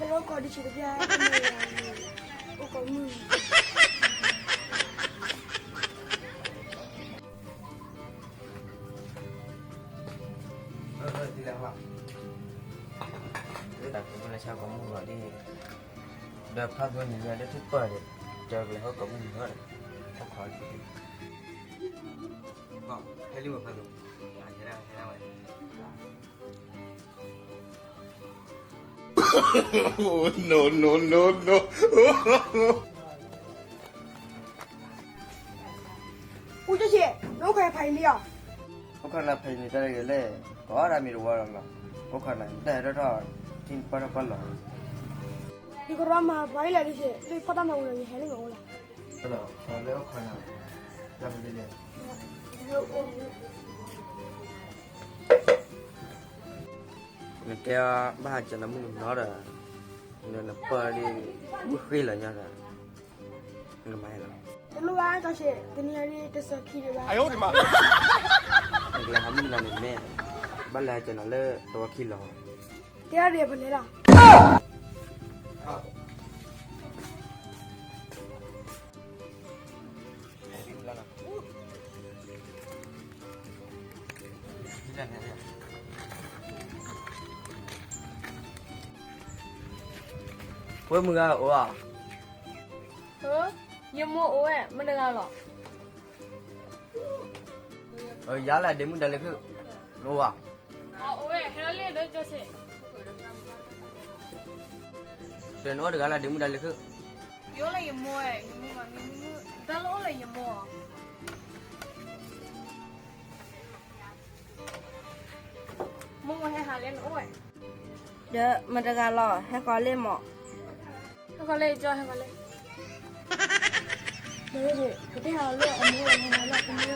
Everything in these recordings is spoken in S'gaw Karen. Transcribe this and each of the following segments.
လၢကိးဒံးဆံးတပျၢ် အိၣ်ကိးမုၢ် လၢတၢ်ကမၣ်လၢဆၣ်ကိးမုၢ်ဂီၤဒ် ဒီးဖးဒိၣ်န့ၣ် လၢထံပၢၢ်ဒီး ကၢကလဲၤဟီၣ်ကိးမုၢ်ဂီၤ ဟီၣ်ခိး ဟဲလံမ့ၢ်ဖးဒိၣ် ဟဲဒၣ် ဟဲဒၣ်ဝဲ No, no, no, no. အူကၠီဆံး နအိၣ်ခိးဖးယံၤလံဧါ. အိၣ်ခိးနၤဖးယံၤန့ၣ်တၢ်လဲၣ်ဂ့ၤလဲၣ်, ကိးဒၣ်မံၤတဝီလီၤလီၤ, အိၣ်ခိးနၤ တၢ်ဟဲထီၣ်ထီၣ် ထံပၢၢ်ထီၣ်ပၢၢ်လီၤ. ယကရီမၤပှၤအံၤလၢဒ်ဆံး လၢဖီၣ်တၢ်မၤဝံၤဒီး ယဟဲလၢနအိၣ်လီၤ. လၢအိၣ်ခိးနၤ တၢ်ဖဲလဲၣ် နတဲဘၣ်ဟးကၢနၤမုၣ်ကနီၤဒီး နပၢၢ်လံ မုၢ်ဃ့လီၤညါဒီး နကမၤလီၤ. တလိၣ်ဘၣ်ကၠီဆံး တနံၤအံၤတစၢၤခံဒံးဘၣ်. နကလဲၤဟးမုၣ်ကနီၤန့ၣ်မ့ၢ် ဘၣ်လဲၤဟးကၢနၤလၢတဝီခံလီၤ. တဲအီၤဒီးပလဲၤလီၤ. ဝဲမုၢ်ဂၤအိၣ်ဧါ. ယမိၢ်အိၣ်ဝဲ မတဂၤလီၤ. ယၤလၢဒ့မုၣ်ဒါလၢခုၣ် နအိၣ်ဧါ. အိၣ်ဝဲ ဟဲလီၤလံဒီးကၠီဆံး. ဒီးနအိၣ်တဂၤလၢဒ့မုၣ်ဒါလၢခုၣ်. ယအိၣ်လၢယမိၢ်ဝဲ ယမိၢ်မၤမံမုၢ် တၢ်လၢအိၣ်လၢယမိၢ် မိၢ်ဝဲဟဲဟးလၢနအိၣ်ဝဲ. ဒီးမတဂၤလီၤ ဟဲဃီၤလ့ၣ်မး. ဟဲဃီၤလ့ၣ်ကၠီ ဟဲဃီၤလ့ၣ်. ကတဲဟးလၢအမိၢ်လီၤ ဟဲဃီၤလၢအမိၢ်လီၤ.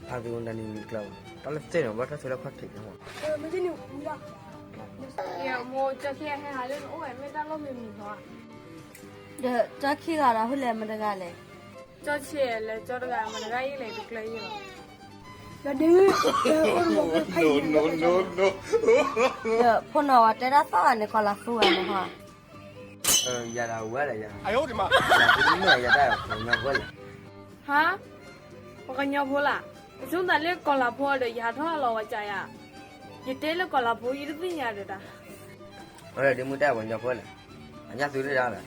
ဖးသံဝဲဒၣ်န့ၣ်မံၤကျါဘၣ် တၢ်လၢသ့ၣ်န့ၣ် ဘၣ်တၢ်ဆိလၢခီၣ်ထံးန့ၣ်မး. မိၢ်ကၠီခံဂၤဟဲဟးလၢနအိၣ်ဝဲ မ့ၢ်တၢ်လီၢ်မံၤမံၤလီၤ. ဒီးကၠီခံဂၤဒီးဟူလဲၣ်မတဂၤလဲၣ်. ကၠီဆံးလဲၤကၠီတဂၤ မတဂၤအံၤလဲၤတကျၢၤယံၤလီၤ. ဒီးဒုး အိၣ်တမီၤဖိဖးယံၤန့ၣ် ဒီးဖိနီၢ်ဝဲတဲဒၣ်သီၣ်ဂၤန့ၣ် ကီၤလၤသူဂၤန့ၣ်ဟီ. ယၤဒၣ်ဝဲဒၣ်ယၤ မ့ၢ်ယၤတၢ်ပှၤကညီဖိလဲၣ်. ဟါ, ပှၤကညီဖိလၢ်, ယဆိကမိၣ်သးလၢကီၤလၤဖိဒီး ယဟးထီၣ်လီၤဝဲကယၤ, ယတဲလၢကီၤလၤဖိ ယတသ့ၣ်ညါဒီးတၢ်. အဝဲဒၣ်ဒ့မုၣ်တဲပှၤကညီဖိလဲၣ်, အညၣ်သူဒၣ်လဲၣ်,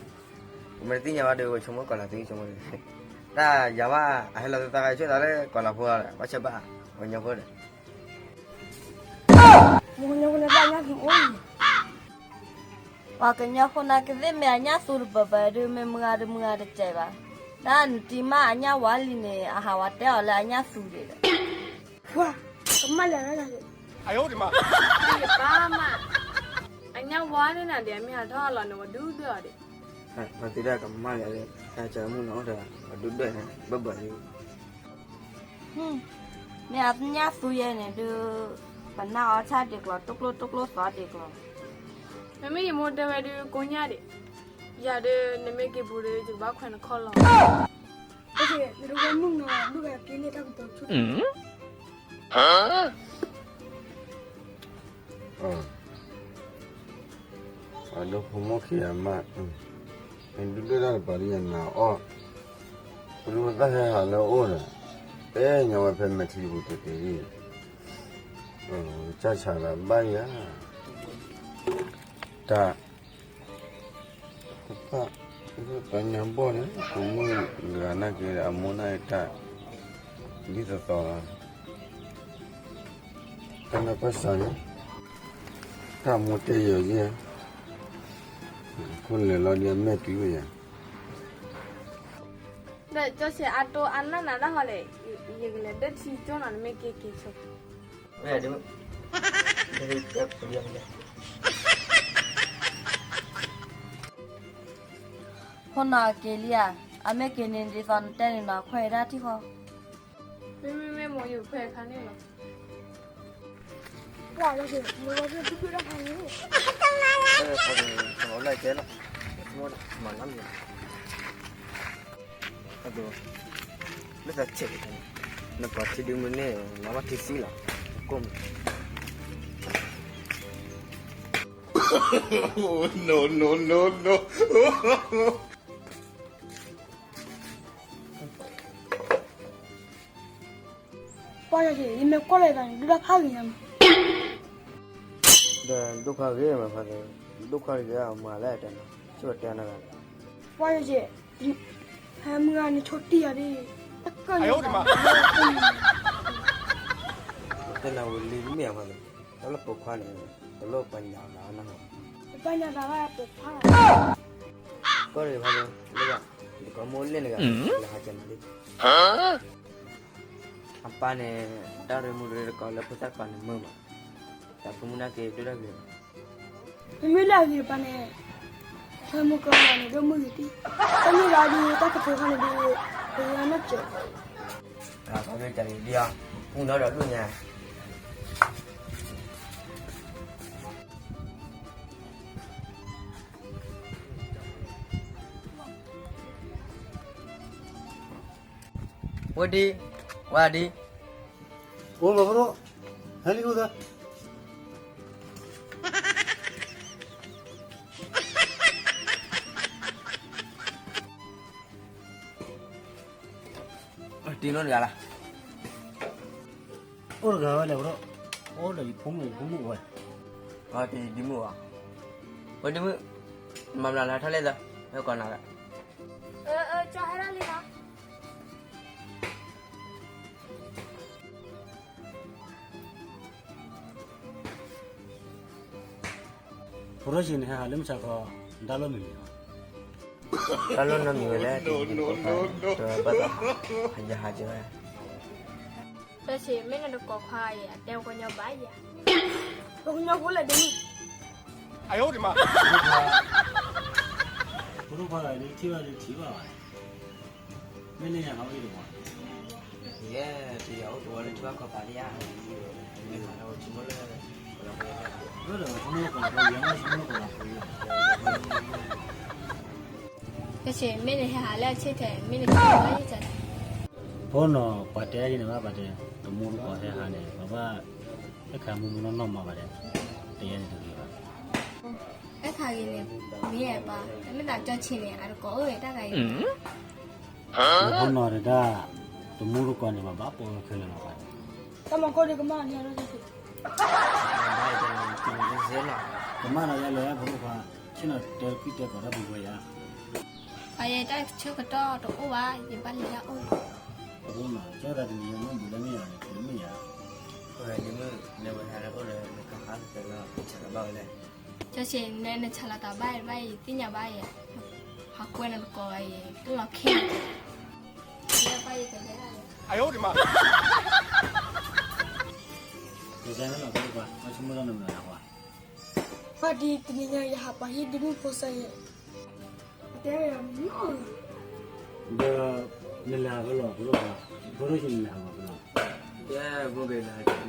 ပမ့ၢ်တသ့ၣ်ညါဘၣ်ဒီး ပဆိကမိၣ်ကီၤလၤသူဆိကမိၣ်, တၢ်ယၤဘၣ် အဟဲလီၤသးဂၤဆိသးလၢကီၤလၤဖိဒီး ဘၣ်ဆၢဘၣ် ပှၤကညီဖိဒီး ပှၤကညီဖိန့ၣ် တၢ်ညၣ်သူအိၣ်အံၤ, ပှၤကညီဖိန့ၣ်ကသ့ၣ်မ့ၢ်အညၣ်သူတပၤပၤဒီး မ့ၢ်မုၢ်ဂၤတမုၢ်ဂၤတစဲးဘၣ်, တၢ်နတံၤမးအညၣ်ဝါလံန့ၣ် အဟးဝဲတဲအီၤလၢအညၣ်သူဒံးဒီး, ပှၤ, ကမၣ်လဲၣ်, ယပၢ်မး, အညၣ်ဝါန့ၣ်နၤဒီး အမ့ၢ်ဟးထီၣ်အလီၢ်န့ၣ် ဝဲဒုၣ်ဒွဲၣ်အီၤဒံး, ပှၤသံဒၣ်ကမၣ်လဲၣ်, တၢ်ကမုၣ်န့ၣ်အိၣ်ဒီး ဝဲဒုၣ်ဒွဲၣ်န့ၣ် ဘၣ်ဘၣ်လံ မ့ၢ်အညၣ်သူယဲန့ၣ်ဒုး, ပနၢ်အီၤဆၣ်ဒံးကျီၤ တိကျိတိကျိသီဒံးကျီၤ, မ့မ့ၢ်ယမိၢ်တဲဝဲဒုးကိညၢ်ဒံး, ယၤဒီးနမ့ၢ်က့ၤပူၤဒီး ယကဘၣ်ခွဲးနခီၣ်လီၤ, နတဝဲမုၣ်နီၤ ဒုၣ်ဂၤက့ၤန့ၢ်တၢ်ကတိၤဆူ အဒိဖိမိၢ်ခံဂၤမး, ဒုၣ်ဒွဲၣ်တၢ်တပၤလံယနၤအီၣ်, ပဒိၣ်တၢ်ဟဲဟးလၢအအိၣ်ဒီး, အဲၣ်ညီဝဲဖဲမဲာ်ချံပူၤတက့ၢ်, ကစၢ်ဆၣ်လၢဘၣ်ယၤ, တၢ် ပသး, ပသးညါဘီၣ်န့ၣ် ပမုၣ်တဂၤနာ်က့ၤဒီး အမိၢ်နာ်က့ၤတၢ်, ဒ်သိးသိးလီၤ, တၢ်လၢပၢ်စၢ်န့ၣ်, တၢ်မိၢ်တဲယီၤယဲၢ်, ခိၣ်လဲၤလီၤဒ်အမဲာ်တုၤဝဲယၤ, ဒီးကၠီဆဲးအတိအနၢ်နၤတၢ်ဟီလဲၣ်, ယကလဲၤဒၢထံကၠိနီၤ နမ့ၢ်က့ၤက့ၤဆိ ဖိနီၢ်က့ၤလံဧါ, အမ့ၢ်က့ၤန့ၣ်ဒ်သိးနတဲန့ၣ်နီၤ ခွဲးဒၣ်ထံၣ်ဃီ, မ့မ့ၢ်မိၢ်ယခွဲးခါန့ၣ်လီၤ, ပှၤလီၤ, မ့ၢ်လီၤဒုၣ်ဒွဲၣ်တၢ်ဖးန့ၣ်, လၢကဲလီၤ, မၤလီၤမ့ၢ် လၢသးဆဲး, နပှၤထံဒုမုၢ်န့ၣ် နဘၣ်ထံသံလီၤ, ကိၣ်မး, No, no, no, no. ပှၤယီၤက့ၤ ယမ့ၢ်ကွၢ်လီၤသးန့ၣ် ဒိၣ်တၢ်ဖးဂ့ၤညါမး, ဒီးဒိၣ်ဖးဂ့ၤမးဖးသ့, ဒိၣ်ဖးဂ့ၤအမၤလၢအတဲနီၤ, ဆိတဲနဂၤ, ပှၤယီၤက့ၤ, ဟဲမုၢ်ဂၤန့ၣ်ဆိတံၢ်ယၤဒ်, တကၢၢ်န့ၣ်, တနၤဝံၤလံမ့ၢ်အဖးသ့, တၢ်လၢပိာ်ခွါန့ၣ်, တလိၣ်ပှၤညါအီၤလၢအနၢ်ဟူ, ပှၤညါတၢ်ဘၣ်ပိာ်ခွါ, ကီၢ်ရ့ၣ်ဖးသ့, လၢဘၣ်, ယကီၢ်မိၢ်လဲၣ်နဂၤ, လၢဟးကဲနၤလံ အပၢ်န့ၣ်, တၢ်ရ့မုၢ်ရ့တကီလၢဖိသၣ်ခွါန့ၣ်မုာ်မး, တၢ်ဖိမုၣ်နာ်က့ၤဒိၣ်တၢ်ဂ့ၤ, မ့မ့ၢ်လၢအဂ့ၤတပၤန့ၣ်, ဟဲမုၢ်ကီၢ်န့ၣ်ဒိၣ်မုၢ်ဂ့ၤတံၢ်, တမ့ၢ်လၢအဂ့ၤတၢ်ကတိၤခါန့ၣ်ဒ်, ပယီၤနီၢ်ကၠိ, တၢ်ကီၢ်ကၢ်တၢ်လံဒ်အီၤ, ပူၤနီၢ်ဒီးဒိၣ်ညါ ဝဲဒံ, ဝဲဒံ, အိၣ်လီၤဘရိ, ဟဲလံအိၣ်သၢ, တံၤနီတဂၤလၢ်, အိၣ်တဂၤဝဲလဲၣ်ဘရိ, အိၣ်ဒီးယဖိမုၣ်ယဖိမုၣ်ဝဲ, ဒ်မုၣ်အီၤ, ဝဲဒ်မုၣ်, မၤဘျါလၢထီၣ်လဲၣ်သၢ, ဟဲကိးနၤလၢ, ကၠီဟဲဒၣ်လံလီၤ ဖိဒိၣ်ဆံးန့ၣ် ဟဲဟးလၢမုၢ်ဆါခီ, တၢ်လီၢ်မံၤမံၤလီၤ, တၢ်လီၢ်နီတမံၤဝဲလဲၣ်, တဘၣ်သး, ယဟးက့ၤဝဲ, တၢ်ဆံး မ့ၢ်နတကိးခွါအံၤ အတဲပှၤကညီဘၣ်ယၤ, ပှၤကညီဖိလဲၣ်ဒ်မုၣ်, ဖိဒိၣ်ခွါဂၤဒ်ထံၣ်ဘၣ်ဒ်ထံၣ်ဘၣ်ဘၣ်, မ့ၢ်န့ၣ်ယဟးအိၣ်တဝီ, ယဲ, တယၤအိၣ်တဝီလၢထံဘၣ်ကီၢ်ပၤလံဧါ, မ့ၢ်ဟးလၢဆိကမိၣ်လၢ, ကဲဆ့ၣ် မ့ၢ်နဟဲဟးလၢအဆ့ၣ်ထဲ မ့ၢ်နဆ့ၣ်လၢယကၢ်, ဖိနီၤ ပှၤတဲအံၤန့ၣ်ဘၣ် ပှၤတဲ, တမူတကိးဟဲဟးန့ၣ် ပှၤဘၣ်, ဟဲခးမူမူနီၢ်နီၢ်မးပှၤတဲ, တယဲန့ၣ်တဂ့ၤဘၣ်, ဟဲခးဂ့ၤန့ၣ်, မ့ၢ်ပှၤ, မ့ၢ်သးကၠီဆ့ၣ်န့ၣ် အတကိးအိၣ်ဝဲတၢ်ဂၤအံၤ, ဖိနီၤတဒၣ်, တမူတကိးန့ၣ် ပှၤဘၣ်ပိာ်ဝဲခဲလၢာ်လီၤပှၤ, တၢ်မၤခိၣ်ဒ်ကမၣ်န့ၣ်, ကမၣ်ဒီးယလဲၣ် ဖိဒိၣ်ခွါ, ဆ့ၣ်နီၤတဲကွံာ်တဲကိးတၢ်ပူၤဝဲယၤ, ပှၤယဲတၢ်ဆၢကတီၢ်တအိၣ်ဘၣ် ယဘၣ်လဲၤဒၣ်အိၣ်လီၤ, ဖိနီၤ ကၠီသးတနံၤညါမ့ၢ်ဘူးလၢမ့ၢ်ယၤန့ၣ် မ့ၢ်ယၤ, မ့ၢ်ဝဲဒ်မုၣ်, လဲၤဝဲဟးလၢအိၣ်လၢနကဟးကတၢၢ်လီၤ ဆၢကဘၣ်ဝဲလဲၣ်, ကၠီဆ့ၣ် နဆၢလီၤတၢ်ဘၣ်ဘၣ်အံၤ သ့ၣ်ညါဘၣ်အံၤ, ဟးကွဲနတကိးအံၤ တလီၤခဲ, ယဲပၢ်ယကလဲၤဒၣ်လဲၣ်, ယကလဲၤလီၤဖိဒိၣ်ခွါ ဆိကမိၣ်လီၤနမုာ်နဟးကွၢ်, ပၢ်ဒ်တနံၤညါယဟးပာ်ဟံၣ်ဒ်မုၣ်ဖိစၢ်ယဲၢ်, တဲဝဲ, ဒီး, နလဲၤဟးဖဲလဲၣ် ဖိဒိၣ်ခွါ, ဖိဒိၣ်ဆံးနလဲၤဟးဖဲလဲၣ်, ယဲ, မိၢ်က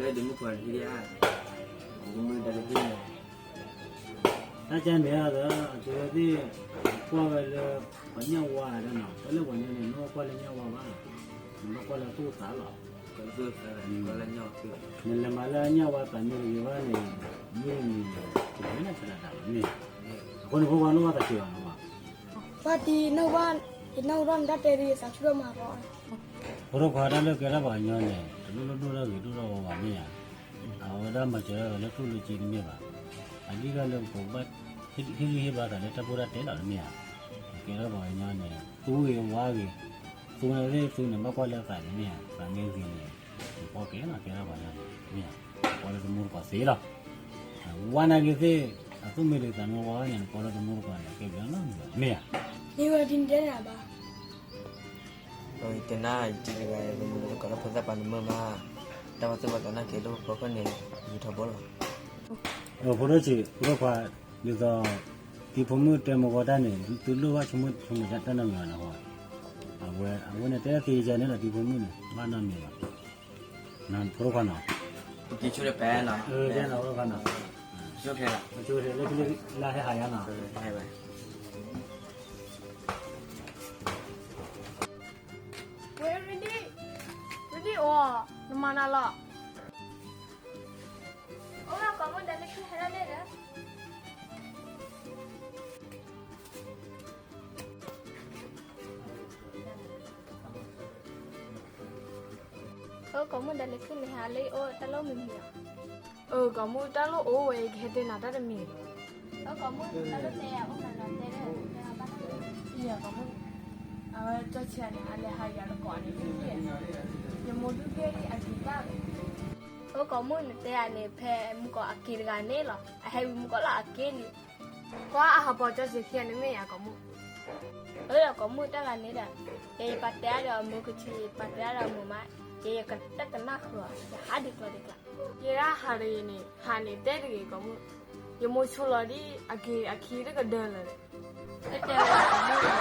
လဲၤဟးလၢဒ်မုၣ်ခွါတဟံၣ်ဒံးဧါ, မုၢ်တၢ်တဟံၣ်န့ၣ် တၢ်ကါန့ၣ်ဒီး အဝဲသ့ၣ်, ကွၢ်ဝဲလၢ, ပှၤညၣ်ဝါဒၣ်နီၤ တၢ်လၢပှၤညၣ်န့ၣ် နဘၣ်ကွၢ်လၢညၣ်ဝါဘၣ်, နဘၣ်ကွၢ်လၢသူၣ်သးလီၤ, နလဲၤမၤလၢညၣ်ဝါသးမ့ၢ်တဂ့ၤဘၣ်န့ၣ်, မ့ၢ်တမံၤန့ၣ် တဂ့ၤန့ၣ်သရၣ်ဒၣ်လီၤမ့ၢ်, အဃိန့ၣ်ဖိခွါနီၢ်ဘၣ်သးစှၤဘၣ်နီၤ, ပၢ်တံၤ, ယနၢ်ဟူထီၣ်နတၢ်တဲဒ်ယသးဆူၣ်ထီၣ်မၤရီ, ဖိဒိၣ်ခွါတၢ်လၢကဲထီၣ်ပှၤကညီန့ၣ် တလိၣ်လၢဒိၣ်ထီၣ်ဂ့ၤဒိၣ်ထီၣ်ဝါဘၣ်မ့ၢ်ဧါ, အဝဲဒၣ်မၤစၢၤထီၣ်လၢကျိၣ်လၢစ့တမ့ၢ်ဘၣ်, အဓိကလၢပကဘၣ်, ဟ့ၣ်ဂံၢ်ဟ့ၣ်ဘါသးလၢတၢ်ဖိတၢ်တဲလီၤတမ့ၢ်ဧါ, ကဲထီၣ်ပှၤကညီန့ၣ် သူဂ့ၤဝါဂ့ၤ, သူန့ၣ်သ့ၣ်သူန့ၣ် ဘၣ်ကွၢ်လၢသးန့ၣ်မ့ၢ်ဧါ, သးမ့ၢ်ဂ့ၤန့ၣ်, နကီကဲနီၤ ကဲထီၣ်ပှၤကညီန့ၣ်မ့ၢ်ဧါ, နကိးလၢတမူတကိးသ့လီၤ, ဝါနာ်က့ၤသ့ၣ်, အသူၣ်မံၤဒ်သးမ့ၢ်ဝါန့ၣ် နကိးလၢတမူတကိးန့ၣ် ကဲဘျုးနီတမံၤဘၣ်မ့ၢ်ဧါ, မ့ၢ်ဝဲဒ်နတဲန့ၣ်ဘၣ် တဲနၤ ယတံၤတဂၤ ယကမူတကိးလၢဖိသၣ်ပှၤန့ၣ်မုာ်မး, တၢ်ဘၣ်သူၣ်ဘၣ်သးနာ်က့ၤဒိၣ်ဖိဖီခိၣ်န့ၣ် ဂုၤထီဘိလီၤ, ဖိဒိၣ်ဆံး ဖိဒိၣ်ခွါ, ဒ်သိး, တံၤဖိမုၣ်တဲမုၢ်ဂီၤတၢ်န့ၣ် သုလိၣ်ဘၣ်ဆိကမိၣ်ဆိကမိၣ်တၢ်နီတမံၤဘၣ်နီၤ, အဝဲန့ၣ်တဲသ့ယဲန့ၣ်ဒီးတံၤဖိမုၣ်န့ၣ် ဘၣ်နီတမံၤဘၣ်, ဖိဒိၣ်ခွါနီၤ, ဖိဒိၣ်ခွါနီၤ, လၢလၢဟဲဟးယါနီၤ ဝဲရဒံ, ရဒံအိၣ်, နမၤနၤလီၤ, အိၣ်ဘၣ်ကိးမုၢ်ဒဲးလၢခံဟဲဒၣ်န့ၣ်ဒီး, ကိးမုၢ်ဒ်လဲၣ် ခဲန့ၣ်ဟးလၢအအိၣ်တၢ်လိၣ်မံၤမံၤလီၤ. အၢ ကိးမုၢ်တၢ်လိၣ်အိၣ်ဝဲ ယကဟဲတဲနၤတၢ်တမံၤ. အၢ ကိးမုၢ်တၢ်လိၣ်တဲအအိၣ်မးလီၤ တဲဒၣ်တဲဘၣ်. အံၤ ကိးမုၢ်, အဝဲကၠီဆံးန့ၣ် အလဲၤဟးယၤတကိးန့ၣ်, ယမိၢ်ဒုးကဲလံအက့ၤတၢ်. အၢ ကိးမုၢ်နတဲယၤန့ၣ် ဖဲမုၢ်ကီးအက့ၤတဂၤန့ၣ်လီၤ, အဟဲဝံၤမုၢ်ကီးလၢအက့ၤန့ၣ်. ကွၢ်အဟးပိာ်ကၠီဆံးခံဂၤန့ၣ်မ့ၢ်ယၤကိးမုၢ်. အၢ ဒီးကိးမုၢ်တၢ်ဂၤန့ၣ်ဒီး, ယဲယပာ်တဲအါဒီးအမိၢ်ကဆံး ယပာ်တဲအါဒီးအမိၢ်မး, ယဲယကတၢ်တနၢ်ဃုာ်အီၤ ယဟးဒ်ကျီဒ်ကျါ. ယဲဒၣ်ဟးဒီးယၤန့ၣ် ဟးန့ၣ်တဲတဂ့ၤကိးမုၢ်, ယမိၢ်ဆိလီၤဒ်အက့ၤအခံတကဒၢလၢာ်. တဲတဲဝဲကိးမုၢ်